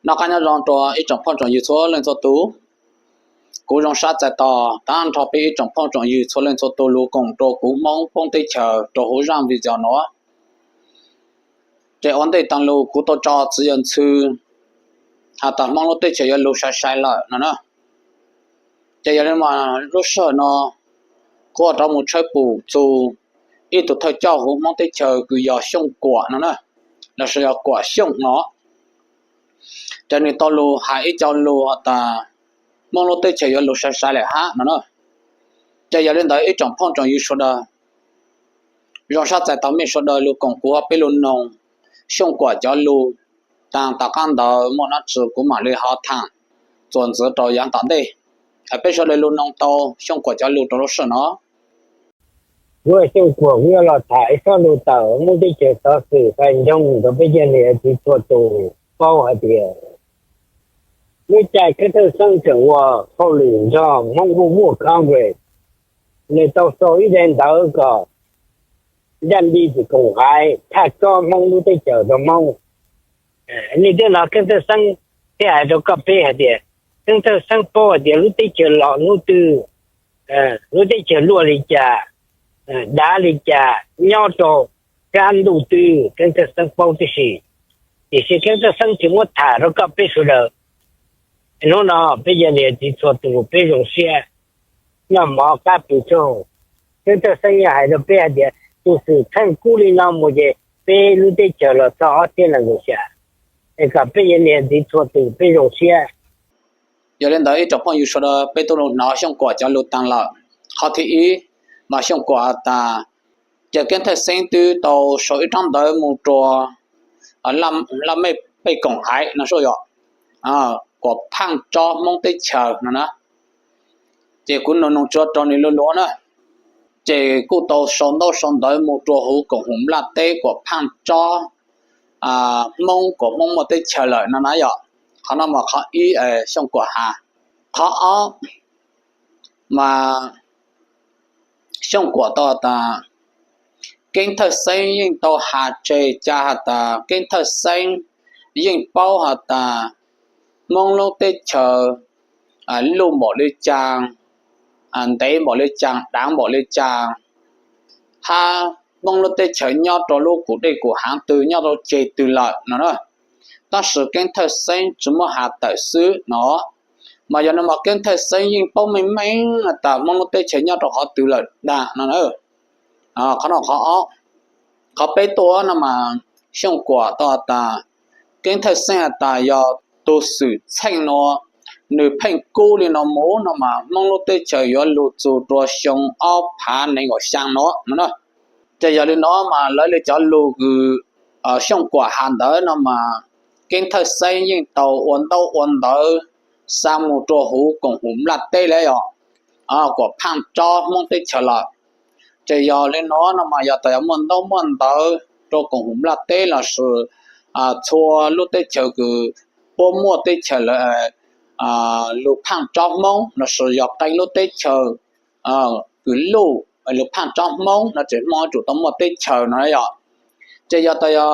Noj qab nyob zoo rau ib tsoom phooj tsoom ywg txhua leej txhua tus. Kuv zoo sab txais tos tag nrho peb ib tsoom phooj tsoom ywg txhua leej txhua tus lug koom rau kuv Hmoob poob teb chaws rau huv zaj video nuav. Ces ua ntej taag lug kuv tau tso txiv yawg ntxhw has tas Hmoob lub teb chaws yuav lug sai sai lawm no na. Ces yog li mas lub sij hawm no kuv rov mus tshawb pum txug ib tug thawj coj huv Hmoob teb chaws kws yog Xyooj Kuam no na, lossis yog Kuam Xyooj no. Ces nwg tau lug has ib co lug has tas Hmoob lub teb chaws yuav lug sai sai lawm hab no na. Ces yog li ntawd ib tsoom phooj tsoom ywg sawv daws zoo sab txais tos mej sawv daws lug koom kuv peb lug noog Xyooj Kuam cov lug. Taag tom qab ntawd muaj dlaab tsi kuv mam li ho thaam txuas ntxiv rau yaav tom ntej. Peb sawv daws lug noog tau Xyooj Kuam cov lug rau lub sij hawm no. Kuv Xyooj Kuam kuv yuav los tham ib tsob lug tawm Hmoob teb chaws xov xwm fais ncoog rau peb cov niam txiv txhua tus paub hais tias lub caij Keeb Thawj Xeeb tseem ua hauj lwm nrog Hmoob Ua Vuaj Congress, nws tau sau ib daim ntawv kom Daj Npis tsis koom haiv thaj tsob Hmoob lub teb chaws rau Hmoob. Nej twb hnov Keeb Thawj Xeeb thiab hais rau koj peb hais tias Keeb Thawj Xeeb paub hais tias lub teb chaws los hnub twg, lub teb chaws luaj li cas, dav li cas, nyob rau sab ntuj twg, Keeb Thawj Xeeb paub tib si. Tiam sis Keeb Thawj Xeeb tsis muab tham rau koj peb sawv daws. Hnub no peb yog niam txiv txhua tus peb zoo siab, noj mov qab pw tsaug. Keeb Thawj Xeeb yog hais rau peb hais tias tus xwm txheej kub li no mus ces peb lub teb chaws los txog ob txhiab nees nkaum xya, es kom peb yog niam txiv txhua tus peb zoo siab. Yog li ntawd ib tsoom phooj ywg sawv daws peb tub lug hnov Xyooj Kuam cov lug taag lawm. Qhov thib ib mas Xyooj Kuam has tas ces Keeb Thawj Xeeb twb tau sau ib tsob ntawv mus rua laj mej pej koom haiv no sub yom, Kuam Phaaj tsob Hmoob teb chaws no na. Ces kuv nug nug tsuav rau nws lug lug na, ces kuj tau sau ntaub sau ntawv mus rua huv koom haum nplaj teb Kuam Phaaj tsob Hmoob, Kuam Hmoob muaj teb chaws lawm no na yom. Qhov no mas qhov ib Xyooj Kuam has. Qhov ob mas Xyooj Kuam tau has tas Keeb Thawj Xeeb yeej tau has tseg ca has tas Keeb Thawj Xeeb yeej paub has tas Hmoob lub teb chaws luj npaum li cas, ntev npaum li cas, daav npaum li cas, hab Hmoob lub teb chaws nyob rau lub kum dej kum haav twg, nyob rau ceg twg lawm no na. Tab sis Keeb Thawj Xeeb tsis muab has tawm xwb no, mas yog no mas Keeb Thawj Xeeb yeej paub meej meej tas Hmoob lub teb chaws nyob rau qhov twg lawm dam no na. Qhov no qhov ob. Qhov peb tuaj no mas Xyooj Kuam tau has tas Keeb Thawj Xeeb has tas yog tus xwm txheej no nws pheej kub li no mus no mas Hmoob lub teb chaws yuav lug txug rua xyoo ob phav nees nkaum xyaa no no na. Ces yog li no mas lawv li cov lug kws Xyooj Kuam has ntawd no mas Keeb Thawj Xeeb yeej tau ua ntaub ua ntawv xa mus rua huv koom haum nplaj teb lawm yom, Kuam Phaaj tsob Hmoob teb chaws lawm. Ces yog li no no mas yog tas yog muaj ntaub muaj ntawv rua koom haum nplaj teb lossis txhua lub teb chaws kws puab muaj teb chaws lawm lug phaaj tsob Hmoob lossis yog qee lub teb chaws kws luj lug phaaj tsob Hmoob no ces Hmoob yuav tsum tau muaj teb chaws no yom. Ces yog tas yog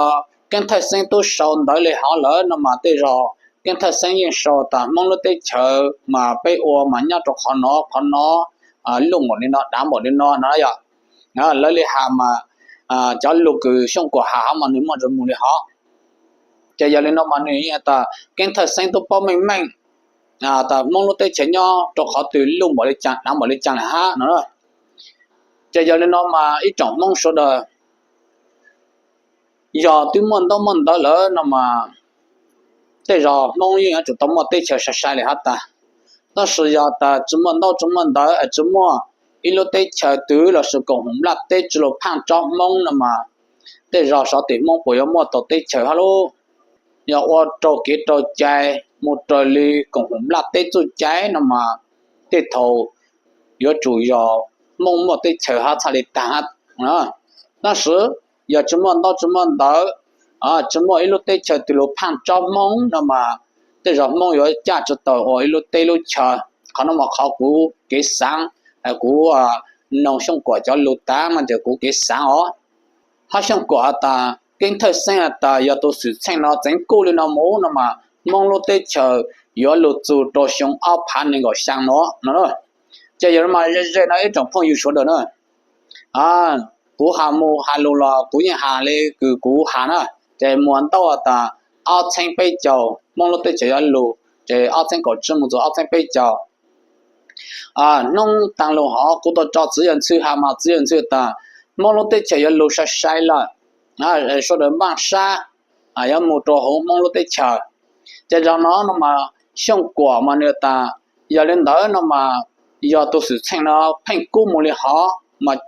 Keeb Thawj Xeeb tub sau ntawv li hov lawm no mas tej zaum Keeb Thawj Xeeb yeej sau tas Hmoob lub teb chaws mas peb ua mas nyob rau qhov no qhov no, luj npaum li no daav npaum li no no yom. Lawv li has mas cov lug kws Xyooj Kuam has hov mas nwg muaj ntsws mus li hov. Ces yog li no mas nwg yeej tas Keeb Thawj Xeeb tub paub meej meej tas Hmoob lub teb chaws nyob rau qhov twg luj npaum li cas daav npaum li cas lawm hab no. Ces yog li no mas ib tsoom Hmoob sawv daws yog twb muaj ntaub muaj ntawv lawm no mas tej zaum Hmoob yeej yuav tsum tau muaj teb chaws sai sai li hov tag. Tab sis yog tas tsis muaj ntaub tsis muaj ntawv, tsis muaj ib lub teb chaws twg lossis koom haum nplaj teb tsis lug phaaj tsob Hmoob no mas tej zaum sov tim Hmoob puas yuav muaj tau teb chaws hab lub? Yog ua raug kev raug cai mus raws li koom haum nplaj teb txuj cai no mas tej thaum yuav tsum yog Hmoob muaj teb chaws hab txhaj li taag. Tab sis yog tsis muaj ntaub tsis muaj ntawv, tsis muaj ib lub teb chaws twg lug phaaj tsob Hmoob no mas tej zaum Hmoob yuav caj tsis tau ua ib lub teb lub chaw. Qhov no mas qhov kuv kev xaav, kuv noog Xyooj Kuam cov lug taag no ces kuv kev xaav os. Hab Xyooj Kuam has tas Keeb Thawj Xeeb has tas yog tus xwm txheej no txeev kuj li no mus no mas Hmoob lub teb chaws yuav lug txug rau xyoo ob phav nees nkaum xyaa nuav no. Ces yog no mas ze ze no ib tsoom phooj ywg sawv daws na, kuv has mus has lug los kuv yeej has le kws kuv has na, ces mus ntau tas ob txheeb peb caug Hmoob lub teb chaws yuav lug, ces ob txheeb kaum tsib mus txug ob txheeb peb caug. Hnub taag lug hov kuv tau tso txiv yawg ntxhw has mas txiv yawg ntxhw tas Hmoob lub teb chaws yuav lug sai sai lawm, sawv daws npaaj sab yuav mus rau huv Hmoob lub teb chaws. Ces zaum no no mas Xyooj Kuam mas nwg tas, yog le ntawd no mas yog tus xwm txheej no pheej kub mus le hov mas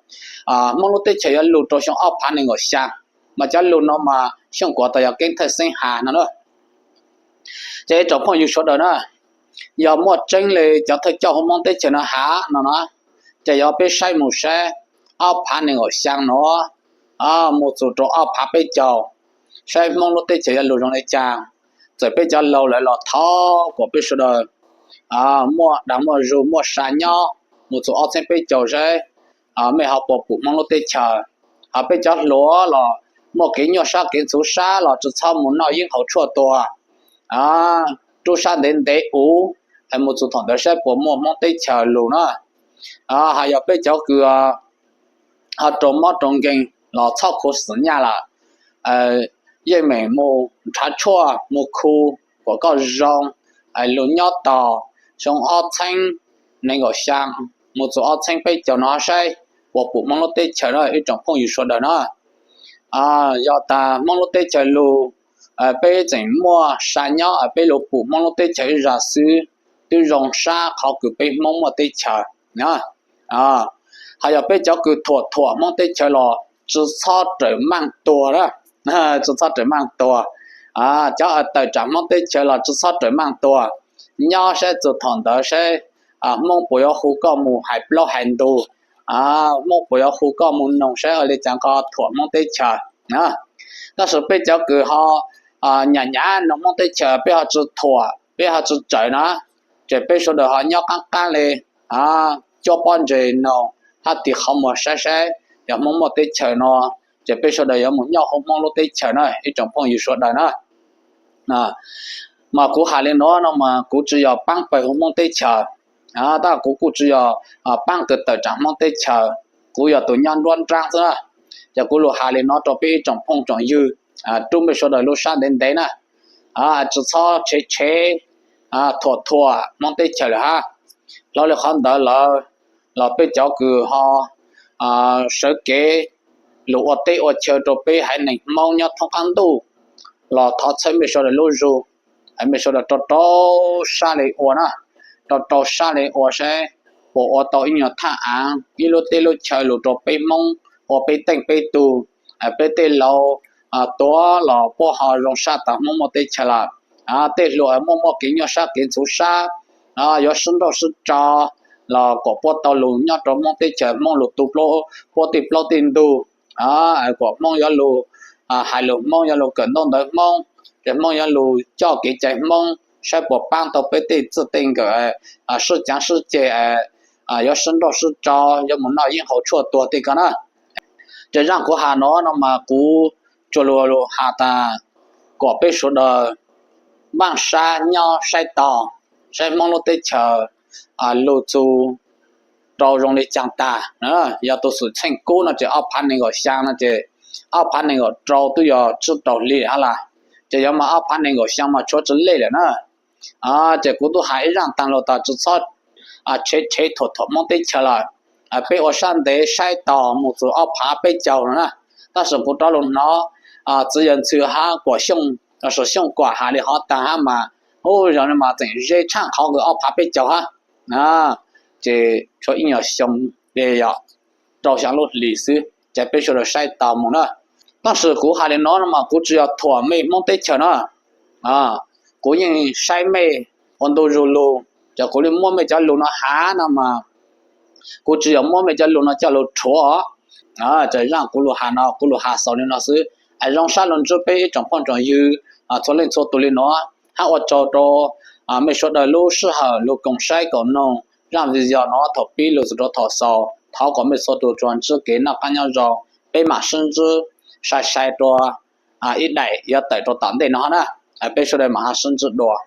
Hmoob lub teb chaws yuav lug rau xyoo ob phav nees nkaum xyaa, mas cov lug no mas Xyooj Kuam tas yog keeb thawj xeeb has no na. Ces ib tsoom phooj ywg sawv daws na, yog muaj tseeb le cov thawj coj huv Hmoob teb chaws no has no na, ces yog peb saib mus saib ob phav nees nkaum xyaa nuav mus txug rau ob phav peb caug, saib Hmoob lub teb chaws yuav lug zoo le caag. Txawm peb cov laug lawv los thov kuas peb sawv daws muaj dag muaj zug muaj sa nyob mus txug ob txheeb peb caug saib mej ho puas pum Hmoob lub teb chaws. Hos peb cov hluas los muaj kev nyuaj sab kev ntxhuv sab los tsi txhob mus noj yeeb haus tshuaj tuag, rub sab ntev ntev uv, mus txug thaum ntawd saib puas muaj Hmoob teb chaws lug na. Hos yog peb cov kws ho raug mob raug nkeeg los txhob khuv xim nyaj lawm, yeej meem mus nrhav tshuaj mus khu kuas koj zoo, lug nyob tos xyoo ob txheeb nees nkaum xyaa mus txug ob txheeb peb caug no saib puas pum Hmoob lub teb chaws na ib tsoom phooj ywg sawv daws na. Yog tas Hmoob lub teb chaws lug, peb tseem muaj sa nyob peb lug pum Hmoob lub teb chaws ib zag xwb, twb zoo sab qhov kws peb Hmoob muaj teb chaws. Hos yog peb cov kws thuam thuam Hmoob teb chaws los tsi txhob rawm maaj tuag, tsi txhob rawm maaj tuag. Cov tawm tsaam Hmoob teb chaws los tsi txhob rawm maaj tuag, nyob saib txug thaum ntawd saib Hmoob puas yuav hu koj mus hais plaub hais ntug, Hmoob puas yuav hu koj mus noog saib ua le caag koj thuam Hmoob teb chaws. Tab sis peb cov kws ho nyam nyam noog Hmoob teb chaws peb ho tsi thuam peb ho tsi rawm na, ces peb sawv daws ho nyob qaab qaab le, cuab pob ntseg noog hab tig qhov muag saib saib yog Hmoob muaj teb chaws no, ces peb sawv daws yuav mus nyob huv Hmoob lub teb chaws na ib tsoom phooj ywg sawv daws na. Mas kuv has le nuav no mas kuv tsi yog paab pawg huv Hmoob teb chaws, tab kuv kuj tsi yog paab kws tawm tsaam Hmoob teb chaws, kuv yog tus nyob nruab nraab xwb na. Ces kuv lug has le nuav rau peb ib tsoom phooj tsoom ywg, rub mej sawv daws lub sab ntev ntev na, tsi txhob tshev tshev thuam thuam Hmoob teb chaws lawm hab. Hlo le qhov ntawd lawm los peb cov kws ho sawv kev lug ua teb ua chaw rau peb haiv neeg Hmoob nyob thoob qaab ntuj los thov txhawb mej sawv daws lub zug, mej sawv daws rau rau sab le ua na, rau rau sab le ua saib puas ua tau ib nyuag thaj aav ib lub teb lub chaw lug rau peb Hmoob ua peb teej peb tug, peb tej laug tuav los puab ho zoo sab tas Hmoob muaj teb chaws lawm. Tej hluas muaj muaj kev nyuaj sab kev ntxhuv sab, yuav sib nrauj sib tso los kom puab tau lug nyob rau Hmoob teb chaws, Hmoob lug tu puab tej plaub tej ntug, kom Hmoob yuav lug hais lug Hmoob, yuav lug kawm ntaub ntawv Hmoob, ces Hmoob yuav lug coj kev cai Hmoob saib puas paab tau peb tej txij tej nkawm sib caav sib ceg, yuav sib nrauj sib tso, yuav mus noj yeeb haus tshuaj tuag tej ko na. Ces zaaj kuv has no no mas kuv tsuas lug has tas kom peb sawv daws npaaj sab nyob saib tog, saib Hmoob lub teb chaws lug txug rau zoo li caag tag. Yog tus xwm txheej kub no ces ob phav nees nkaum xyaa no ces ob phav nees nkaum rau twb yog tsib rau hli hab las, ces yuav mas ob phav nees nkaum xyaa mas tshuav tsi lej lawm na. Ces kuv tub has ib zaaj taag lug tas tsi txhob tshev tshev thuam thuam Hmoob teb chaws lawm. Peb ua sab ntev saib tog mus txug ob phav peb caug no na. Tab sis kuv rov lug hnov txiv yawg Ntxhw hab Kuam Xyooj, Xyooj Kuam has li hov taag hab mas, ub, zoo li mas tseem ze tshaaj qhov kws ob phav peb caug hab. Ces tshuav ib nyuag xyoo, yog rau xyaa lub hlis xwb ces peb sawv daws saib tog mus na. Tab sis kuv has li no no mas kuv tsi yog thuam mej Hmoob teb chaws na. Kuv yeej saib mej ua ntu zug lug, ces kuv le muab mej cov lug no has no mas kuv tsi yog muab mej cov lug no coj lug rhuav. Ces zaaj kuv lug has no kuv lug has xaus li no xwb. Zoo sab lug ntsib peb ib tsoom phooj tsoom ywg txhua leej txhua tug li no, hab ua tsaug rau mej sawv daws lub sij hawm lug koom saib koom noog zaaj video no thaum pib lug txug rau thaum xaus. Thov kom mej txhua tug tsuas ntsib kev noj qaab nyob zoo, peb maam sib ntsib sai sai rua ib daim yuav tawm rua tom ntej no na. peb sawv daws mam ha sib ntsib dua.